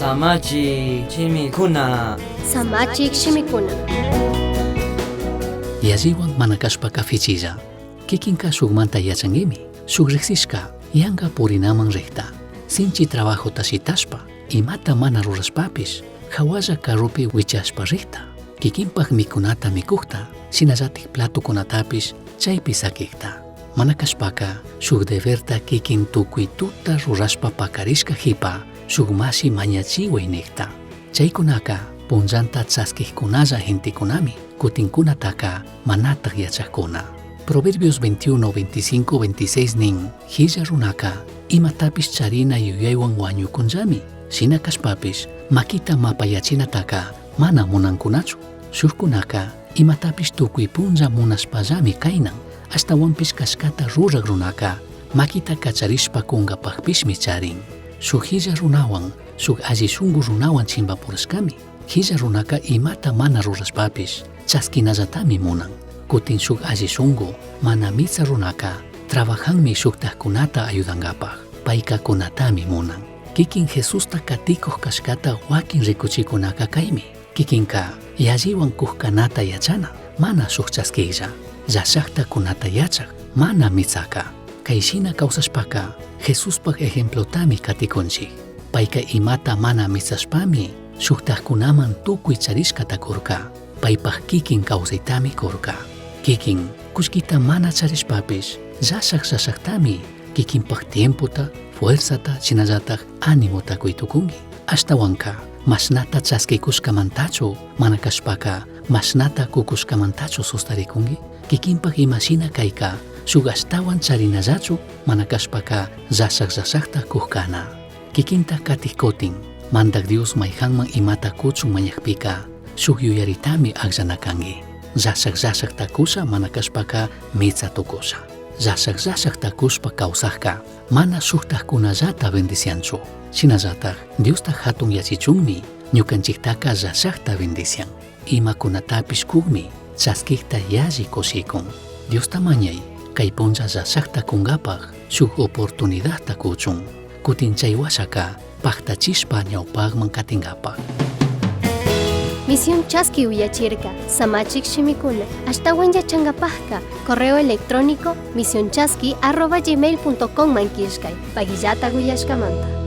Samachik shimikuna. Samachik shimikuna. Yallihuan mana cashpaca fichilla. Kikinka shukmanta yachanguimi. Shuk rijsishka yanga purinaman rijta. Sinchi trabajota shitashpa, imata mana rurashpapish, jahualla carropi huichashpa rijta. Kikinpak mikunata mikujta, shinallatik platokunatapish chaypi sakijta. Mana kashpaka shuk deberta kikin tukuy tuta rurashpa pakarishka jipa shuk mashi mañachiway nijta. Chaykunaka punllanta chaskijkunalla gentekunami, kutinkunataka manataj yachajkuna. Proverbios 21, 25, 26 nin, Jilla runaka, imatapish charina yuyaywan wañukunllami. Shina kashpapish, makita mapayachinataka mana munankunachu. Shukkunaka, imatapish tukuy punlla munashpallami kaynan. Ashtawanpish kashkata rurak runaka, makita kacharishpa kunkapakpishmi charin. Shuk jilla runawan, shuk alli shunku runawan chimpapurashkami. Jilla runaka imata mana rurashpapish, chaskinallatami munan. Kutin shuk alli shunku, mana mitsa runaka, trabajanmi shuktajkunata ayudankapaj, payka kunatami munan. Kikin Jesusta katikuj kashkata wakin rikuchikunaka kaymi. Kikinka yalliwan kujkanata yachana, mana shuk chaskilla. Llashakta kunata yachak, mana mitsaka. Kayshina kawsashpaka, Jesuspaj ejemplotami katikunchik. Payka imata mana mitsashpami, shuktajkunaman tukuy charishkata kurka. Paypaj kikin kawsaytami kurka. Kikin kullkita mana charishpapish, llashak llashaktami kikinpaj tiempota, fuerzata, shinallataj animota kuytukunki. Ashtawanka, mashnata chaskikushkamantachu, mana kashpaka, mashnata kukushkamantachu sustarikunki. Kikinpaj imashina kayka, shuk ashtawan charinallachu, mana kashpaka llashak llashakta kujkana. Kikinta katij kutin, Mandak Dios mayhanman imata kuchun mañakpika, shuk yuyaritami akllana kanki. Llashak llashakta kusha mana kashpaka mitsa tukusha. Llashak llashakta kushpa kawsajka, mana shuktajkunallata bendicianchu. Shinallataj Diosta hatun yachichunmi ñukanchiktaka llashakta bendician. Imakunatapish kukmi chaskikta yalli kushikun. Diosta mañay, kay punlla llashakta kunkapaj shuk oportunidadta kuchun. Kutin chay washaka paktachishpa ñawpakman katinkapaj. Misión Chaski uyachirka, Samachik shimikuna, ashtawan yachankapajka, correo electrónico misionchaski@gmail.com man killkay, pagillata uyashkamanta.